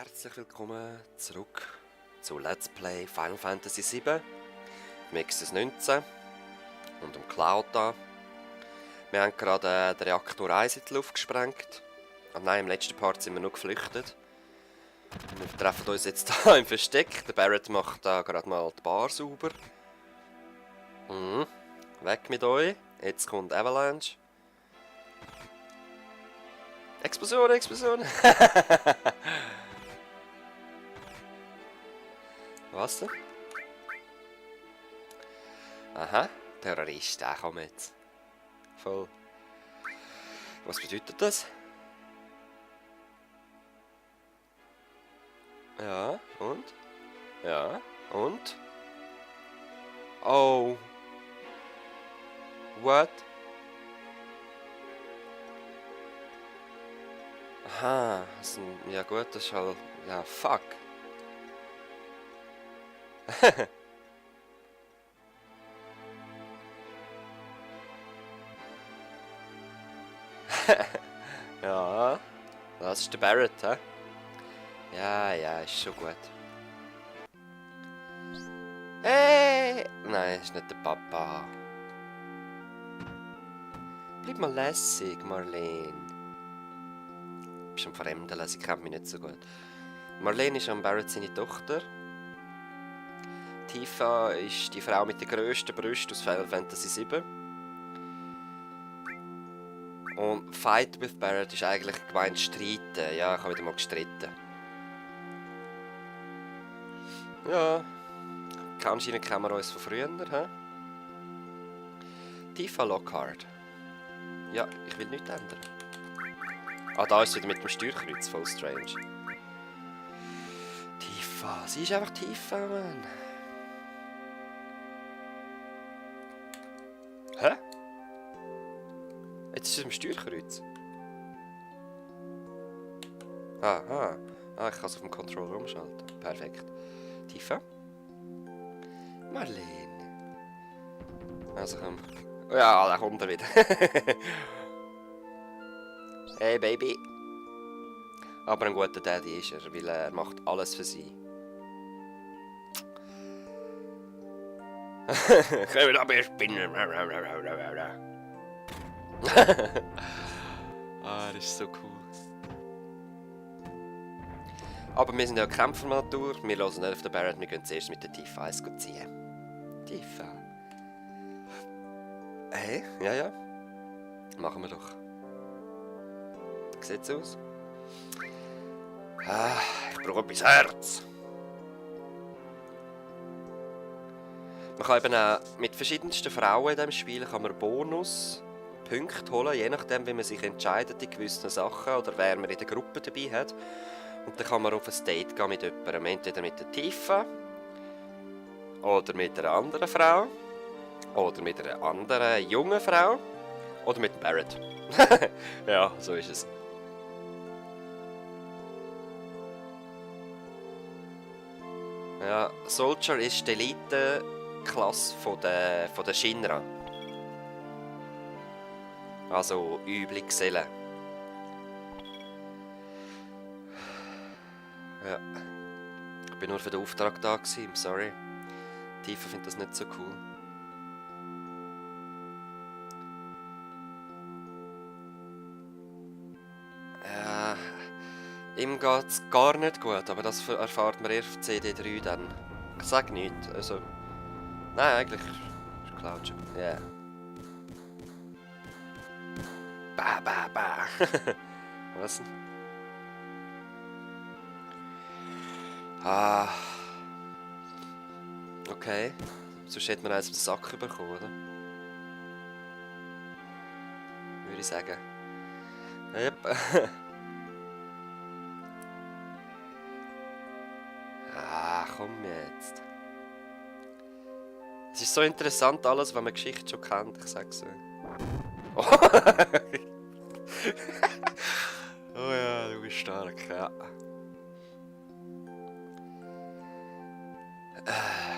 Herzlich willkommen zurück zu Let's Play Final Fantasy VII Nexus 19 und dem Cloud da. Wir haben gerade den Reaktor 1 in die Luft gesprengt. Ah nein, im letzten Part sind wir noch geflüchtet. Wir treffen uns jetzt hier im Versteck. Der Barrett macht da gerade mal die Bar sauber. Weg mit euch. Jetzt kommt Avalanche. Explosion, Explosion! Was denn? Aha, Terrorist, der kommt jetzt. Voll. Was bedeutet das? Ja, und? Ja, und? Oh. What? Aha, ja gut, das ist halt... Ja, fuck. Ja, das ist der Barrett, hä? Ja, ja, ist schon gut. Hey! Nein, ist nicht der Papa. Bleib mal lässig, Marlene. Du bist ein Fremder, sie kennt mich nicht so gut. Marlene ist an Barrett seine Tochter. Tifa ist die Frau mit den grössten Brüsten aus Final Fantasy VII. Und Fight with Barrett ist eigentlich gemeint streiten. Ja, ich habe wieder mal gestritten. Ja, anscheinend kennen wir uns von früher, hä? Tifa Lockhart. Ja, ich will nichts ändern. Ah, da ist sie wieder mit dem Steuerkreuz, voll strange. Tifa, sie ist einfach Tifa, Mann. Hä? Jetzt ist sie im Steuerkreuz. Aha. Ah, ich kann es auf dem Controller umschalten. Perfekt. Tifa? Marlene. Also komm. Oh ja, da kommt er wieder. Hey Baby. Aber ein guter Daddy ist er, weil er macht alles für sie. Komm wieder ab, ihr Spinner. Ah, das ist so cool. Aber wir sind ja Kämpfernatur, wir hören nicht auf den Barrett, wir gehen zuerst mit der Tifa eins ziehen. Tifa. Hey, ja, ja. Machen wir doch. Sieht's aus? Ah, ich brauche etwas Herz. Man kann eben auch mit verschiedensten Frauen in diesem Spiel kann man Bonuspunkte holen, je nachdem wie man sich entscheidet in gewissen Sachen oder wer man in der Gruppe dabei hat. Und dann kann man auf ein Date gehen mit jemandem, entweder mit der Tifa oder mit einer anderen Frau oder mit einer anderen jungen Frau oder mit dem Barrett. Ja, so ist es. Ja, Soldier ist die Elite-Klasse von der Shinra. Also üble Gesellen. Ja. Ich bin nur für den Auftrag da gewesen, sorry. Tifa findet das nicht so cool. Ja, ihm geht's gar nicht gut, aber das erfahrt man erst auf CD3 dann. Ich sag nichts, also... Nein, eigentlich ist Cloud schon. Ja. Yeah. Bah, bah, bah. Was denn? Ah. Okay. Sonst hätte man eins auf den Sack bekommen, oder? Würde ich sagen. Yep. Ah, komm jetzt. Es ist so interessant alles, was man Geschichte schon kennt, ich sag's so. Oh, oh ja, du bist stark, ja.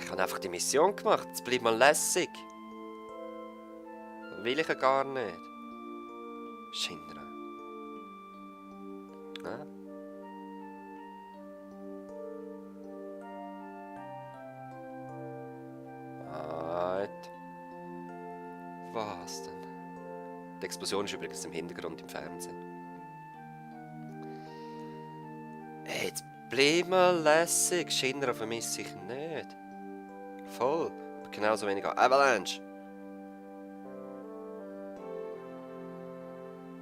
Ich habe einfach die Mission gemacht, jetzt bleib mal lässig. Will ich ja gar nicht. Shinra. Ah. passt dann. Die Explosion ist übrigens im Hintergrund im Fernsehen. Hey, jetzt bleib mal lässig. Shinra vermisse ich nicht. Voll. Aber genauso wenig Avalanche.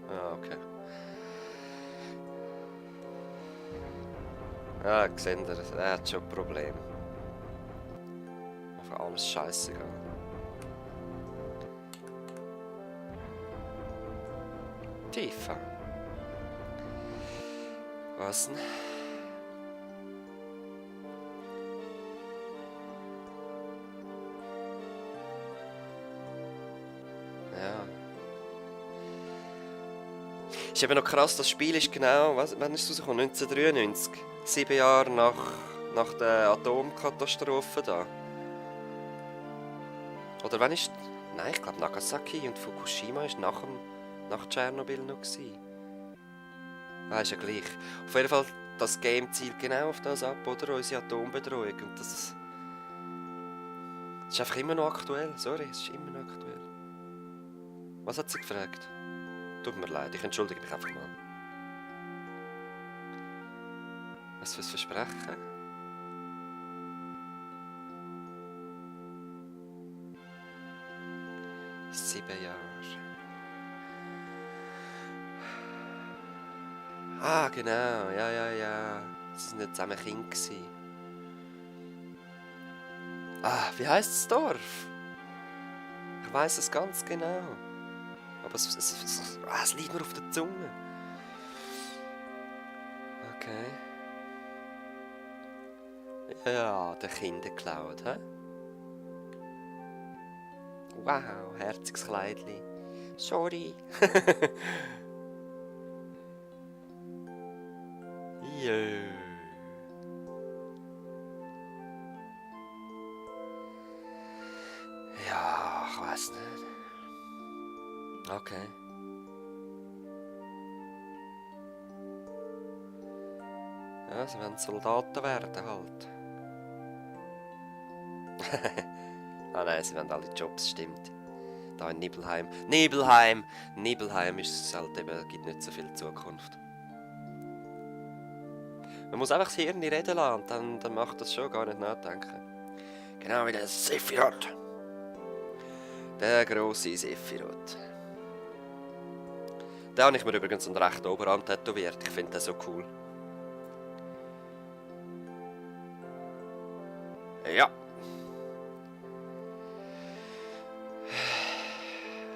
Ah, okay. Ah, seht ihr, er hat schon ein Problem. Einfach alles scheißegal. Tifa. Was denn? Ja. Ist eben noch krass, das Spiel ist genau, wann ist es rausgekommen? 1993. 7 Jahre nach der Atomkatastrophe da. Oder wann ist... Nein, ich glaube Nagasaki und Fukushima ist nach Tschernobyl noch gewesen. Ah, ist ja gleich. Auf jeden Fall, das Game zielt genau auf das ab, oder? Unsere Atombedrohung. Und das ist einfach immer noch aktuell. Sorry, es ist immer noch aktuell. Was hat sie gefragt? Tut mir leid, ich entschuldige mich einfach mal. Was für ein Versprechen? Sieben Jahre. Ah, genau, ja. Sie sind nicht zusammen Kind gewesen. Ah, wie heisst das Dorf? Ich weiss es ganz genau. Aber es liegt mir auf der Zunge. Okay. Ja, der Kinder geklaut, hä? Wow, herziges Kleidli. Sorry. Jö. Ja, ich weiss nicht. Okay. Ja, sie wollen Soldaten werden halt. Ah nein, sie wollen alle Jobs, stimmt. Da in Nibelheim. Nibelheim ist es halt eben, gibt nicht so viel Zukunft. Man muss einfach das Hirn reden lassen und dann macht das schon, gar nicht nachdenken. Genau wie der Sephiroth. Der grosse Sephiroth. Den habe ich mir übrigens einen rechten Oberarm tätowiert. Ich finde den so cool. Ja.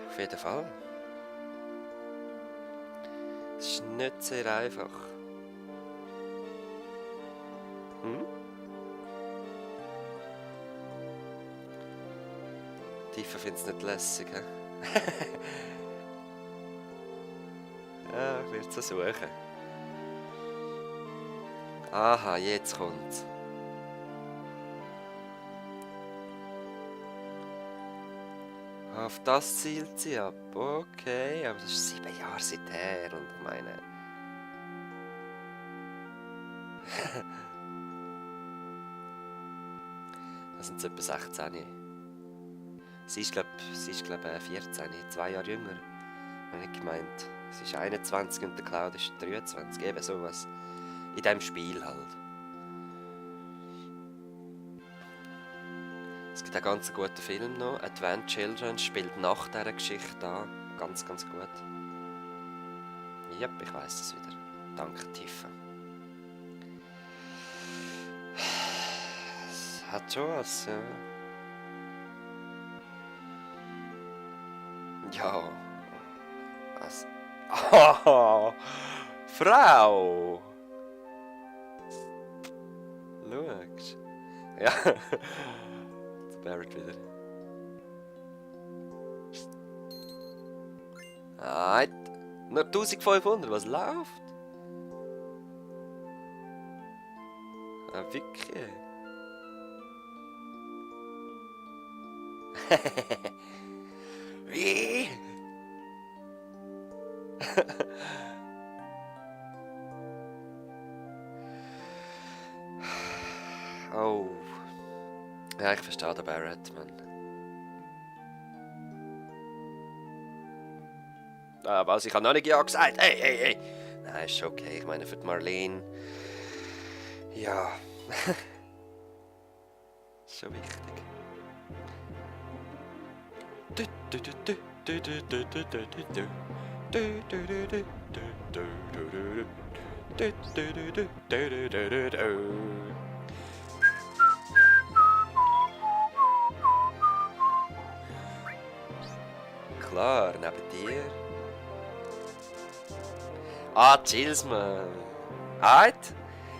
Auf jeden Fall. Es ist nicht sehr einfach. Hm? Tifa findet es nicht lässig, hä? Ja, ich werde es suchen. Aha, jetzt kommt's. Auf das zielt sie ab. Okay, aber das ist 7 Jahre seither und ich meine... Das sind etwa 16. Sie ist, glaube ich, 14, 2 Jahre jünger. Habe ich gemeint. Sie ist 21 und der Cloud ist 23. Eben sowas. In diesem Spiel halt. Es gibt einen ganz guten Film noch. Advent Children spielt nach dieser Geschichte an. Ganz, ganz gut. Yep, ich weiss es wieder. Danke, Tifa. Es hat schon was, ja. Ja. Was? Oh, Frau! Schau. Ja. Jetzt Barrett wieder. Halt. Nur 1500, was läuft? Ah, wirklich? Wie? Oh. Ja, ich verstehe den Barrett, Mann. Was? Ich habe noch nicht ja gesagt. Hey. Nein, ist schon okay. Ich meine, für die Marlene... Ja... ist schon wichtig. Klar, neben dir. Ah, chills, man. Halt?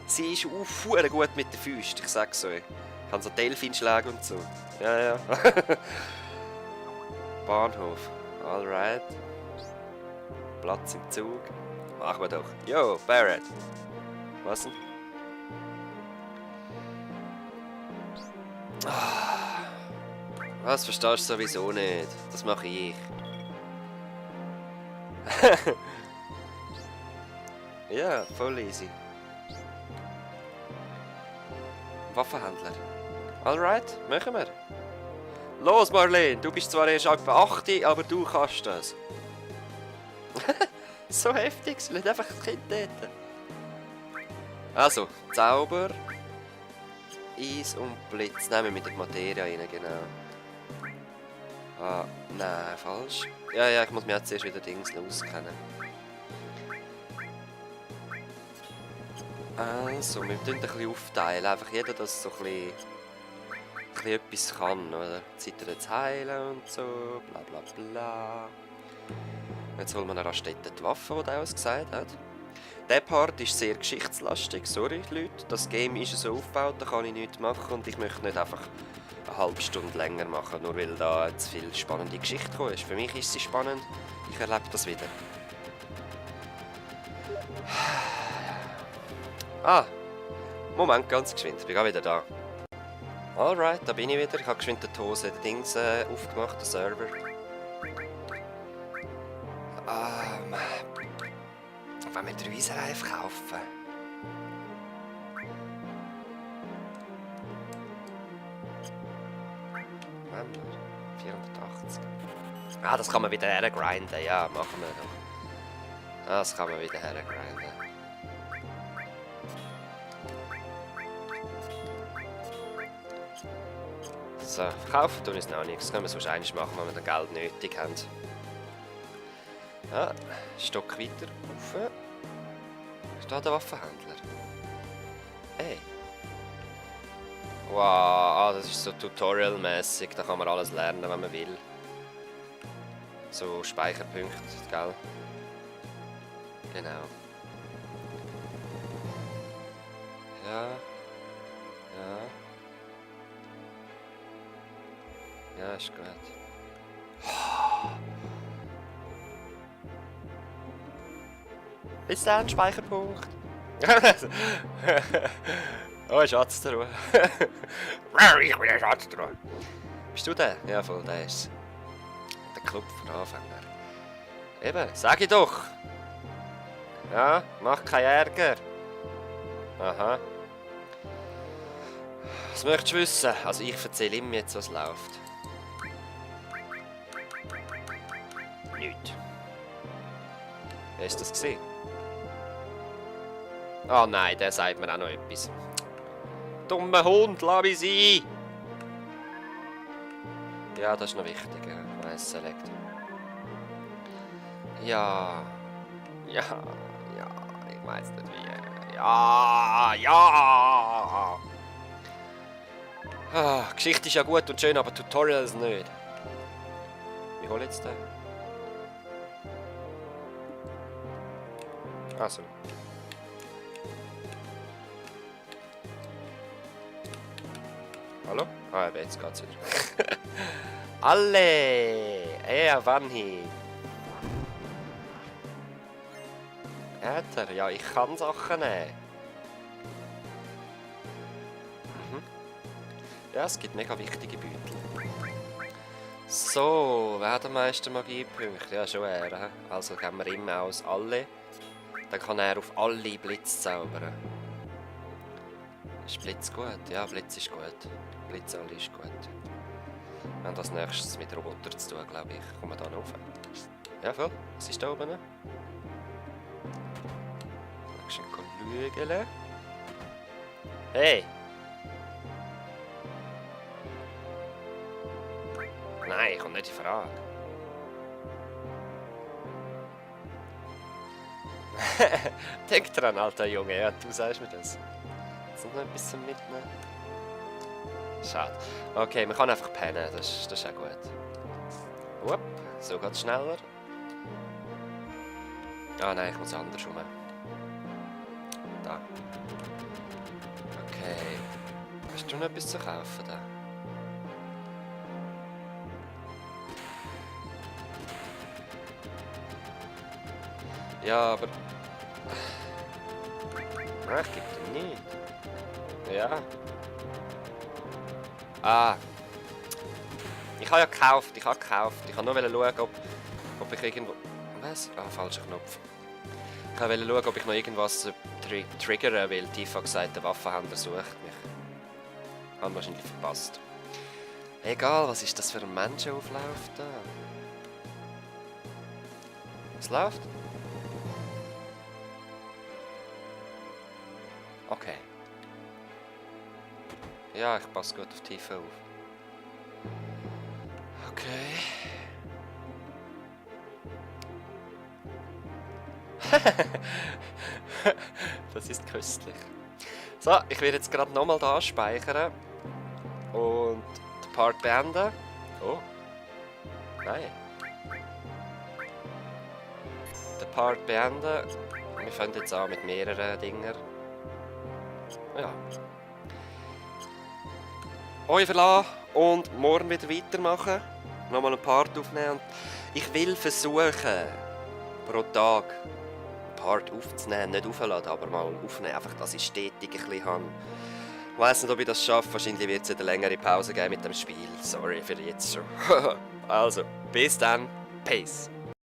Sie ist auch gut mit den Füßen, ich sag's euch. Ich habe so Delfinschläge und so. Ja. Bahnhof. Alright. Platz im Zug. Machen wir doch. Yo, Barrett. Was denn? Was verstehst du sowieso nicht? Das mache ich. Ja, voll easy. Waffenhändler. Alright, machen wir. Los, Marlene, du bist zwar erst etwa 8, aber du kannst das. So heftig, es lässt einfach das Kind dort. Also, Zauber, Eis und Blitz. Nehmen wir mit der Materie rein, genau. Ah, nein, falsch. Ja, ich muss mir jetzt erst wieder Dings auskennen. Also, wir tun ein bisschen aufteilen. Einfach jeder, dass so ein bisschen etwas kann, oder? Zeit zu heilen und so, bla bla bla. Jetzt holen wir eine Rastette die Waffe, die er uns gesagt hat. Der Part ist sehr geschichtslastig, sorry Leute. Das Game ist so aufgebaut, da kann ich nichts machen und ich möchte nicht einfach eine halbe Stunde länger machen, nur weil da jetzt viel spannende Geschichte gekommen ist. Für mich ist sie spannend, ich erlebe das wieder. Ah, Moment, ganz geschwind, ich bin gerade wieder da. Alright, da bin ich wieder. Ich habe geschwind die Hose, die Dings aufgemacht, den Server. Wenn wir 3 Eisenreif kaufen. Wenn wir 480. Ah, das kann man wieder hergrinden. Ja, machen wir doch. Das kann man wieder hergrinden. So, verkaufen tun wir noch nichts. Das können wir sonst einmal machen, wenn wir dann Geld nötig haben. Ja, Stock weiter rauf. Ist da der Waffenhändler? Hey. Wow, das ist so tutorial-mäßig. Da kann man alles lernen, wenn man will. So Speicherpunkte, gell? Genau. Ja. Ja, ist gut. Ist da ein Speicherpunkt? Oh, Schatztruhe. Ich bin eine Schatztruhe. Bist du der? Ja, voll, der ist der Club für Anfänger. Eben, sag ich doch! Ja, mach keinen Ärger. Aha. Was möchtest du wissen? Also ich erzähle ihm jetzt, was läuft. Nichts. Wer ist das gesehen? Oh nein, der sagt mir auch noch etwas. Dummer Hund, lass mich sein! Ja, das ist noch wichtig, ja. Weiss Select. Ja, ich weiß nicht wie. Ja! Ah, Geschichte ist ja gut und schön, aber Tutorials nicht. Wie hol ich jetzt den? Also. Hallo? Ah, jetzt geht's wieder. Alle! Avanhi! Äther, ja, ich kann Sachen nehmen. Ja, es gibt mega wichtige Beutel. So, wer hat am meisten Magiepunkte? Ja, schon er. He? Also geben wir ihm aus alle. Dann kann er auf alle Blitz zaubern. Ist Blitz gut? Ja, Blitz ist gut. Blitz alle ist gut. Wir haben das nächstes mit Robotern zu tun, glaube ich. Kommen wir da rauf. Ja, voll. Was ist da oben? Action schauen. Hey! Nein, kommt nicht in Frage. Denk dran, alter Junge, ja, du sagst mir das. Ist noch etwas zum Mitnehmen? Schade. Okay, man kann einfach pennen, das ist auch gut. Upp, so geht's schneller. Ah nein, ich muss andersrum. Da. Okay. Hast du noch etwas zu kaufen da? Ja, aber... Nein, ich gebe dir nicht. Ja. Ah. Ich habe ja gekauft, ich habe nur schauen, ob ich irgendwo... Was? Ah, falscher Knopf. Ich wollte schauen, ob ich noch irgendwas triggern, weil Tifa gesagt, der Waffenhändler sucht mich. Haben wahrscheinlich verpasst. Egal, was ist das für ein Menschenauflauf da? Was läuft? Okay. Ja, ich passe gut auf Tifa auf. Okay. Das ist köstlich. So, ich werde jetzt gerade nochmal da speichern und den Part beenden. Oh. Nein. Den Part beenden. Wir fangen jetzt an mit mehreren Dingen. Ja. Euch verlassen und morgen wieder weitermachen. Nochmal einen Part aufnehmen. Und ich will versuchen, pro Tag einen Part aufzunehmen. Nicht aufladen, aber mal aufnehmen. Einfach, dass ich stetig ein bisschen habe. Ich weiss nicht, ob ich das schaffe. Wahrscheinlich wird es eine längere Pause geben mit dem Spiel. Sorry für jetzt schon. Also, bis dann. Peace.